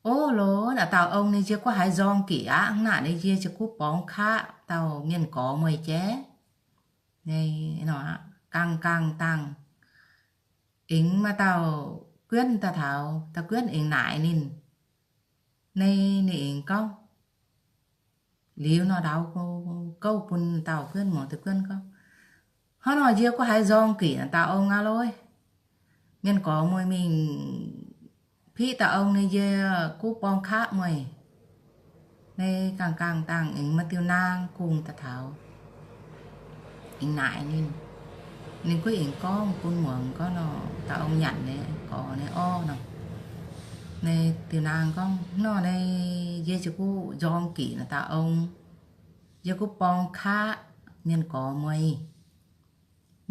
O loz, naaiv dauh ong naaiv yie guv haiz nzorng geqc aqv. Hnangv naaic naaiv yie ziouc guv borngz kaqv dauh mienh gorx mueiz jaav. Naaiv nor, gangh gangh dangh, aengx maaih dauh guonv daaih taux, dauh guonv aengx naaic ninh. Naaiv ninh aengx gorngv liuz nor ndau gouv bun dauh guonv muangx, dauh guonv gorngv, Hnangv nor yie guv haiz nzorng geqc dauh ong aqv loh. Mienh gorx mueiz mingh piqv dauh ong naaiv yie guv borngz kaqv mueiz. Naaiv gangh gangh dangh aengx maaih diuh naang gungh daaih taux, aengx naaic ninh. Ninh guv aengx gorngv bun muangx gorngv nor, dauh ong nyanc naaiv gorx naaiv orv nor. Naaiv diuh naang gorngv, Hnangv nor naaiv yie ziouc guv nzorng geqc naaiv dauh ong, yie guv borngz kaqv mienh gorx mueiz.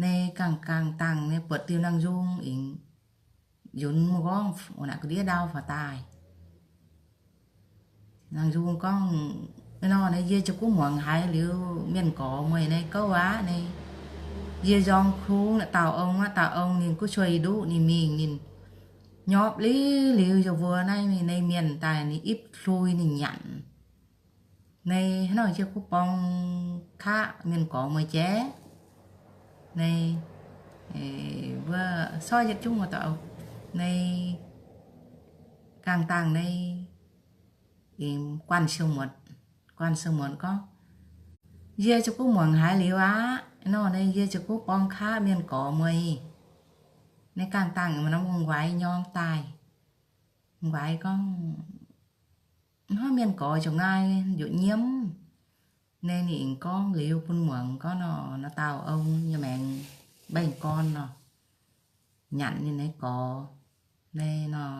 Naaiv gangh gangh dangh naaiv buatc diuh naang-nzung aengx yunz m'nqorngv naaic ga'ndiev ndau faaux daaih. Naang-nzung gorngv, Nor naaiv yie ziouc guv muangx haiz liuz mienh gorx mueiz naaiv gouv aqv. Naaiv yie nzorng kungx naaiv dauh ong aqv. Dauh ong ninh guv cuei nduqv ninh mingh, ninh nyorpv liuz liuz yaac mbuox naaiv, naaiv mienh daaih ninh ipv hlui ninh nyanc. Naaiv hnangv nor yie guv borngz kaqv mienh gorx mueiz jaav. Naaiv wuov sorv yietv zungv wuov dauh, naaiv gangh dangh naaiv aengx guanh siou-muotc, guanh siou-muotc gorngv, Yie ziouc guv muangx haiz liuz aqv. Nor naaiv yie ziouc guv borngz kaqv mienh gorx mueiz. Naaiv gangh dangh maaih norm wuov guaix nyorng daaih. Guaix gorngv, Hnangv mienh gorx ziouc nqaai nduqc nyiemv. Naaiv ninh aengx gorngv liuz bun muangx gorngv nor, naaiv dauh ong nyei maengx mbaengx-gorn nor, nyanc ninh naaiv gorx. Naaiv nor,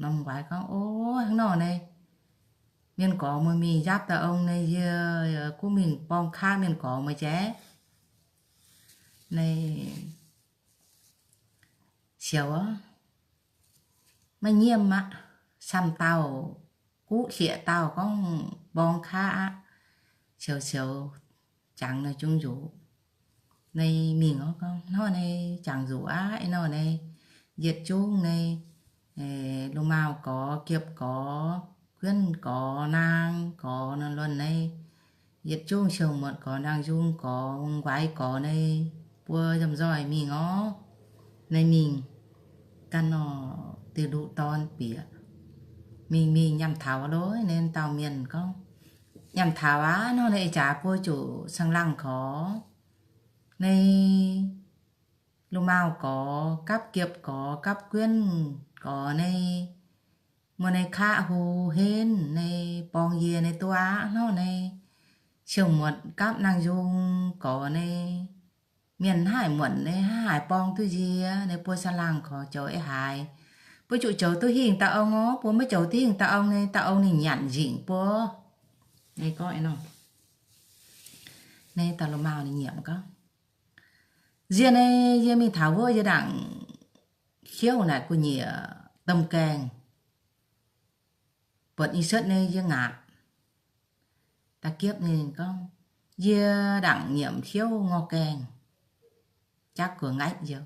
norm guaix gorngv, O, hnangv nor naaiv mienh gorx mueiz mingh njaapv dauh ong naaiv yie guv mingh borngz kaqv mienh gorx mueiz jaav. Naaiv siouc maiv nyiemv aqv. Camv dauh guv hlieqc dauh gorngv borngz kaqv aqv. Siouc siouc jangx naaiv jungx nzuqc. Naaiv mingh gorngv, Hnangv naaiv jangx nzuqc aqv. Ih nor naaiv yietc zungv naaiv, loz-maauh gorx, giepv gorx, guonv gorx, naang gorx nor, luonx naaiv yietc zungv siou-muotc gorx, naang-nzung gorx, guaix gorx naaiv buo nzomh nzoih mingh orv. Naaiv mingh ganh nor, diuh nduqc dorn bieqc. Mingh mingh nyaanh taux loh, naaiv dauh mienh gorngv, Nyaanh taux aqv. Nor naaiv ih jaax buo ziouc caangh laangh korv. Naaiv loz-maauh gorx gapv giepv gorx gapv guonv gorx naaiv muoz nyei kaav hu henv nyei borng yie nyei duqv aqv hnangv nor nyei. Siou-muotc gapv naang-nzung gorx nyei, mienh haih muonc nyei, haih haaix borng duqv nzie nyei, buo saah laangh korv joux ei haaix. Mbuo zuqc joux duqv hingh dauh ong orv, mbuo maiv joux duqv hingh dauh ong nyei, dauh ong ninh nyanc nzingc mbuo. Nyei gorngv nor, nyei dauh lu maauh ninh nyiemc gorngv, nzie nyei yie mingh taux wuov yie ndaangc hiouv naaic gu'nyiec domh gaengh buatc nyei cuotv nyei yie ngaatc. Da'giepv ninh gorngv, yie ndaangc nyiemc hiouv ngorc gaengh, jaav gu'ngaetv njoux.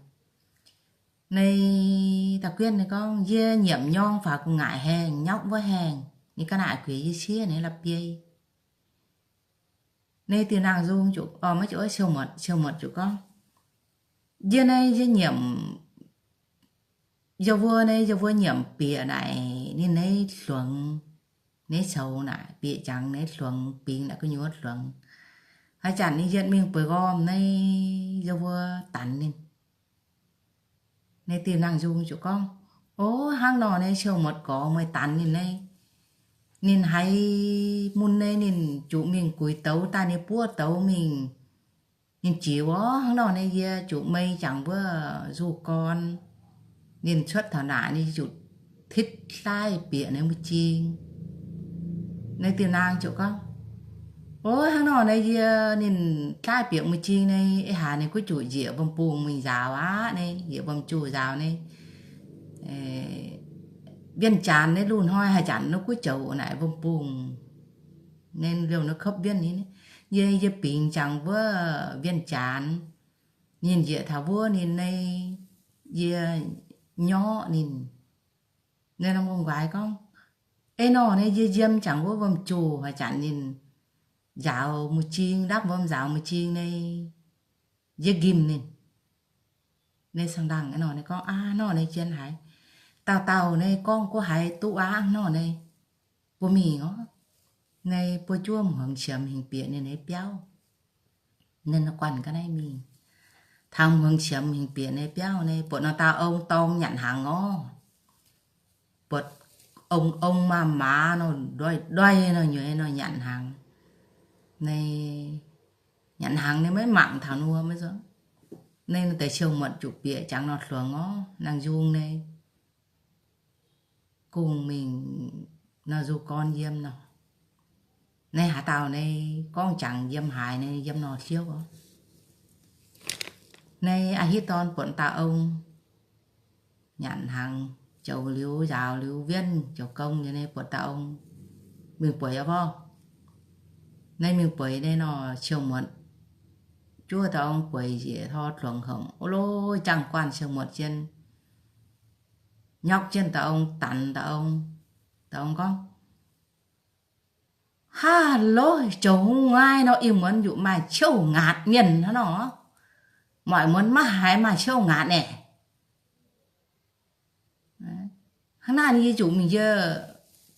Nyei da'guienh ninh gorngv, yie nyiemc nyorng faaux gu'ngaaic haengh, nyauv wuov haengh, ninh ga'naaiv guiex yie siev nyei la'biei. Nyei diuh naang-nzung ziouc, maiv ziouc, siou-muotc, siou-muotc ziouc gorngv, yie nyei yie nyiemc, yie mbuo nyei, yie mbuo nyiemc bieqc naaic ninh nyei hluangx, nyei coux naaic bieqc jangx nyei hluangx, bingx naaic gu'nyuoz hluangx. Haaix zanc ninh yietc mingh bueix worm nyei, yie mbuo danx ninh. Nyei diuh naang-nzung ziouc gorngv, o, hnangv nor nyei siou-muotc gorx, meih danx ninh nyei, ninh haiz mun nyei ninh zuqc mingh guix douz daaih, ninh buov douz mingh, ninh jiux orv. Hnangv nor nyei yie zuqc mei jangx wuov nzuqc gorn, ninh cuotv taux naaic ninh zuqc titv daaih bieqc nyei mbu'zing. Nyei diuh naang ziouc gorngv, o, hnangv nor nyei yie ninh daaih bieqc mbu'zing nyei, ei haaix ninh gunv zuqc njiec wuom-bungh mingh nzaaux aqv nyei, njiec wuom-juh nzaaux nyei. Wienh Jaanx nyei lungh hnoi haaix zanc nor gunv joux naaic wuom-bungh nyei liouh nor kopv mbienv nyei. Yie, yie bingx jangx wuov Wienh Jaanx, ninh njiec taux wuov ninh nyei, yie nyorqv ninh. Nyei norm ngongh nquaix gorngv, ei nor nyei yie yiem jangx wuov wuom-juh haaix zanc ninh nzaaux mbu'zing, ndapv wuom nzaaux mbu'zing nyei, yie nqimh ninh. Nyei saang-ndangh nor nyei gorngv, aav, nor nyei jien haiz, dauh dauh nyei gorngv guv haiz duqv aqv nor nyei, mbuo mingh orv. Nyei mbuo juov hmuangx qiemx hingh bieqc ninh nyei biauv. Ninh guanh ga'naaiv mingh, taux hmuangx qiemx hingh bieqc nyei biauv nyei, buatc nor dauh ong dorng nyanc hnaangx orv. Buatc ong, ong maaz-maaz nor, ndoih ndoih nor, nyueiz nor nyanc hnaangx. Nyei nyanc hnaangx nyei maiv mangc taux nor maiv zeiz. Nyei deix siou-muotc zuqc bieqc jangx nor hluangx orv, naang-nzung nyei. Kungx mingh nor nzuqc gorn yiem nor. Nyei haaix dauh nyei gorngv jangx yiem haaix nyei yiem nor siouv orv. Nyei a'hitv dorn buatc dauh ong nyanc hnaangx, joux liuz nzaaux liuz wienv joux gong nyei, nyei buatc dauh ong mingh bueix orv. Nyei mingh bueix nyei nor siou-muotc juov dauh ong bueix njiec tor hluangx hongc, o lo, jangx guanh siou-muotc jien, nyauv jien dauh ong, danx dauh ong. Dauh ong gorngv, haaix loz, joux ngaih nor ih muonz yaac maaih ciouv ngaatc mienh hnangv nor. Moic muonz maiv haiz maaih ciouv ngaatc naaic. Hnangv naaiv yie zuqc mingh yie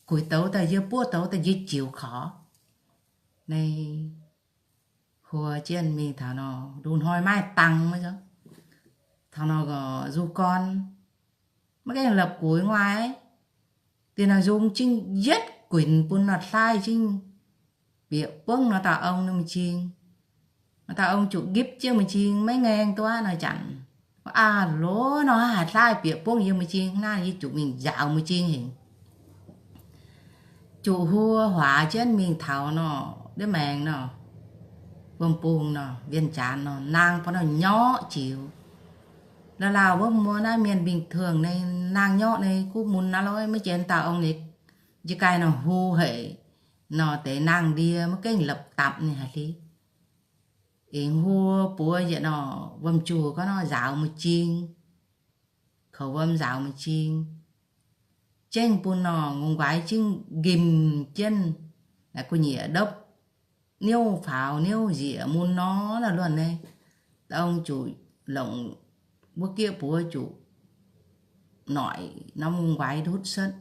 guix douz daaih, yie buov douz daaih, yie jiux korv. Nyei huo jienv mingh taux nor, lungh hnoi maiv dangh maiv zeiz. Taux nor nzuqc gorn maiv gaengh lopc guix nguaaic, dinh nor nzung zingh yietv guinx bun nor hlaaix zingh bieqc buangv nor dauh ong nyei mbu'zing. Nor dauh ong zuqc nqipv jienv mbu'zing maiv ngaeng duqv nor janx. Aav loz nor haaix hlaaix bieqc buangv yie mbu'zing, naaiv yie zuqc mingh nzaaux mbu'zing hingh. Zuqc huo huaax jienv mingh taux nor, ndiev maengx nor, wuom-bungh nor, wienh jaanx nor, naang bun nor nyorqv jiux. Lauh lauh wuov mbuo naaiv mienh bình thường nyei naang nyorqv nyei gunv mun naaiv lorqc, maiv jien dauh ong nyei, njiec gaaih nor hu haic nor deix naang ndie maiv gaengh lopc dapc ninh haic hliex. Aengx huo buoz yietc nor, wuom-juh gorngv nor nzaaux mbu'zing, kouv wuom nzaaux mbu'zing, jengv bun nor ngongh nquaix zingh nqimh jienv, naaic gu'nyieqc ndopv niouv faaux niouv nzieqc mun nor, naaiv luonh nyei. Dauh ong zuqc longc wuov gieqv buoz zuqc noic norm ngongh nquaix ndutv setv.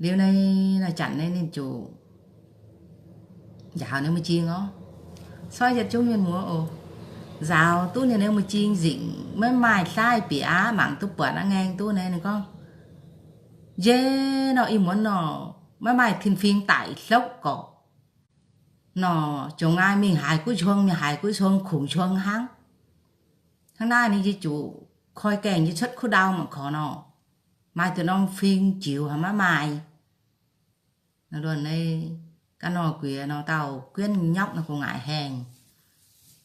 Liuz naaiv, naaiv janx naaiv ninh zuqc nzaaux ninh mbu'zing orv. Coi yietc zungv mienh muoz oc, nzaaux duqv ninh nyei mbu'zing nzengc, maiv maaih hlaaix bieqc aqv, mangc duqv buatc aqv, ngaeng duqv naaiv. Ninh gorngv, Njei nor ih muonz nor, maiv maaih tin-fingx daic hlopv gorqc nor, jongc nqaai mingh haaix guv ncuong, mingh haaix guv ncuong, kungx ncuong hnangv. Hnangv naaiv ninh yie zuqc koi gaengh yie cuotv kuv ndau mangc korc nor, maaih duqv norm fing jiux haic maiv maaih. Luonx naaiv ga'nor guiex nor, dauh guenv nyapv nor gu'nguaaic haengh,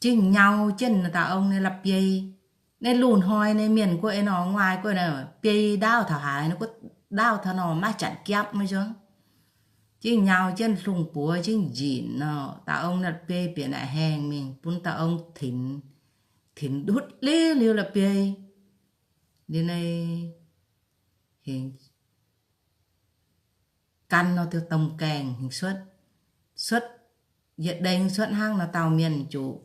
zingh nyau jienv dauh ong nyei la'biei. Naaiv lungh hnoi naaiv mienh guoqv ei nor, nguaaic guoqv naaiv biei ndaauv taux haaix nor, guoqv ndaauv taux nor maiv janx japv maiv nzunc. Zingh nyau jienv hlungh buoz zingh nzinc nor, dauh ong naaiv biei bieqc naaic haengh mingh bun dauh ong tinx, tinx ndutv liuz liuz la'biei. Liuz naaiv hingx gan nor diuh domh gaengh hingx cuotv, cuotv yietc deng cuotv hnangv nor, dauh mienh zuqc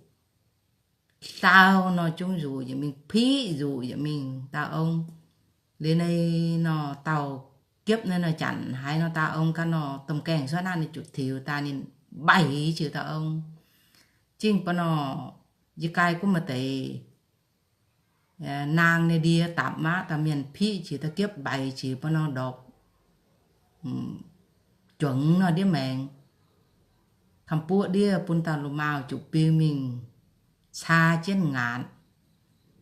dau nor zungv nzuqc yietc mingh, piqv nzuqc yietc mingh dauh ong. Liuz naaiv nor dauh giepv naaiv nor janx haiz nor dauh ong gan nor domh gaengh cuotv hnangv, ninh zuqc tiux daaih ninh mbaic ziux dauh ong. Zingh ba'nor, yie gai gunv maaih deix naang nyei ndie dapc maqv, dauh mienh piqv ziux, dauh giepv mbaic ziux ba'nor ndorpc juangc nor ndiev maengx. Kamx buoqv ndiev bun dauh lu maauh zuqc biu mingh caa jienv ngaatc.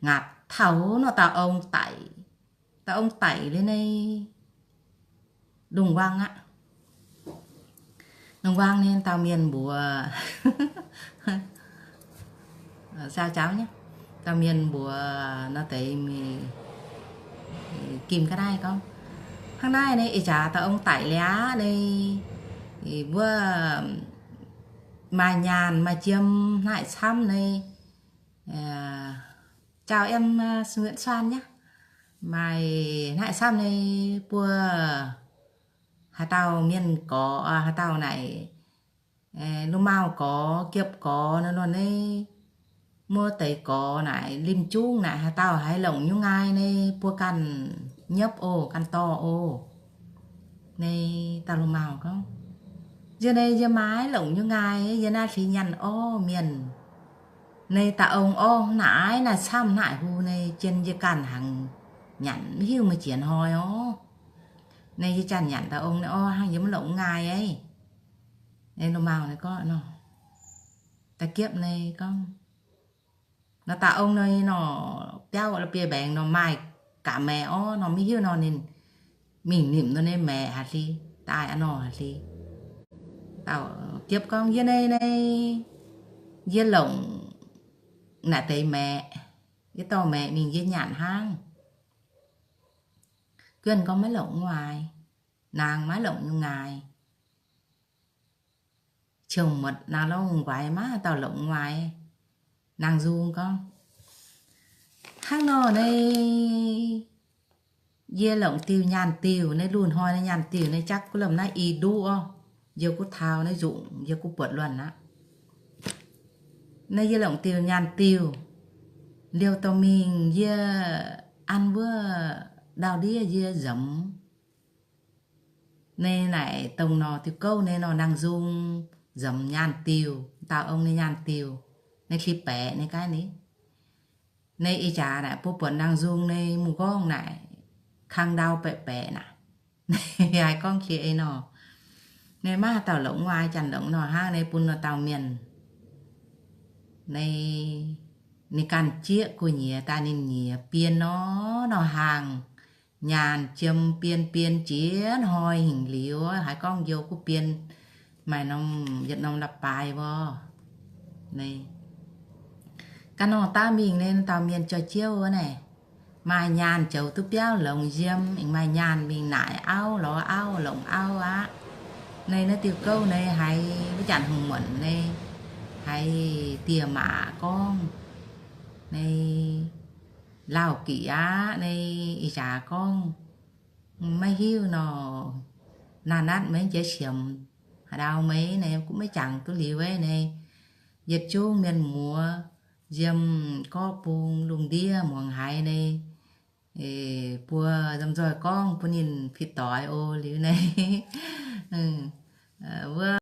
Ngaatc taux nor dauh ong daic. Dauh ong daic liuz naaiv lungh waang aqv. Lungh waang naaiv dauh mienh mbuox, saau jauv nyei, dauh mienh mbuox nor deix mingh gimh ga'naaiv gorngv, hnangv naaiv naaiv ih jaax dauh ong daic liuz aqv naaiv, mbuo maaih nyaanh maaih jiem hnangv naaic camv naaiv, jauv yiem suan nyei, maaih hnangv naaic camv naaiv buo haaix dauh mienh gorx, haaix dauh naaic lu maauh gorx, giepv gorx nor, nor naaiv muoz-doic gorx naaic limh jungv naaic haaix dauh haiz longc nyungc ngaai naaiv buo ganh nyopv oc, ganh dorh oc. Naaiv dauh lu maauh gorngv, yie naaiv yie maiv longc nyungc ngaai, yie naaiv hliex nyanc orv mienh. Naaiv dauh ong orv naaic, naaiv camv naaic hungh naaiv jien yie ganh hnaangx nyanc, maiv hiuv meih jiex hnoi orv. Naaiv yie janx nyanc dauh ong naaiv orv hnangv, yie maiv longc nyungc ngaai aqv. Naaiv lu maauh naaiv gorngv nor, da'giepv naaiv gorngv, nor dauh ong naaiv nor biauv la'bieiv-mbaengx nor maaih gaax maeqc orv nor, maiv hiuv nor ninh mingh nimc nor naaiv maeqc haaix hleix, daaih a'nor haaix hleix. Dauh giepv gorngv, yie naaiv, naaiv yie longc naaic deix maeqc, yie dorh maeqc mingh yie nyanc hnangv. Guonv gorngv maiv longc nyungc ngaai, naang maiv longc nyungc ngaai. Qiemx muotc naang lorz nguaix maiv dauh longc nyungc ngaai. Naang nzung gorngv, hnangv nor naaiv yie longc diuh nyaanh diuh, naaiv lungh hnoi naaiv nyaanh diuh naaiv jaqv gunv lamh naaiv i nduqv orv, yie gunv taux naaiv nzungc, yie gunv buatc luonh aqv. Naaiv yie longc diuh nyaanh diuh, liouh dorh mingh yie an wuov ndau-ndiev yie nzemx. Naaiv naaic dongh nor diuh gouv naaiv nor naang nzung nzemx nyaanh diuh, dauh ong naaiv nyaanh diuh, naaiv hlipv baeqc naaiv gaav ni. Naaiv ih jaax naaic buo buonc naang nzung naaiv mungh nqorngv naaic kang ndau baeqc baeqc naaic. Naaiv haaix gorngv jiex ei nor, naaiv maiv haaix dauh longc nyungc ngaai, janx longc nor hnangv, naaiv bun nor dauh mienh. Naaiv ninh ganh jieqv gu'nyuoz daaih ninh nyiex bien nor, nor haangh nyaanh jiem bien bien jiex hnoi hingh liuz, haaix gorngv njoux gunv bien maaih norm yietc norm la'baaix wuov. Naaiv ganh nor daav mingh naaiv dauh mienh jauv-jiouv wuov naaic, maaih nyaanh zoux duqv biauv longx yiem, aengx maaih nyaanh mingh naaic auv lorz auv longc auv aqv. Naaiv naaiv diuh gouv naaiv haiz wuov janx hungh muonc naaiv, haiz dieh maac gorngv, naaiv Lauh gic aqv, naaiv ih jaax gorngv maiv hiuv nor, naaiv natv maiv jiex qiemx haaix ndau maiv, naaiv gunv maiv jangx duqv liuz naaiv, yietc zungv mienh muoz yiem gorqv bung lungh ndiev muangx haiz naaiv, buo nzomz nzoih gorngv bun ninh fitv doix oc. Liuz naaiv wuov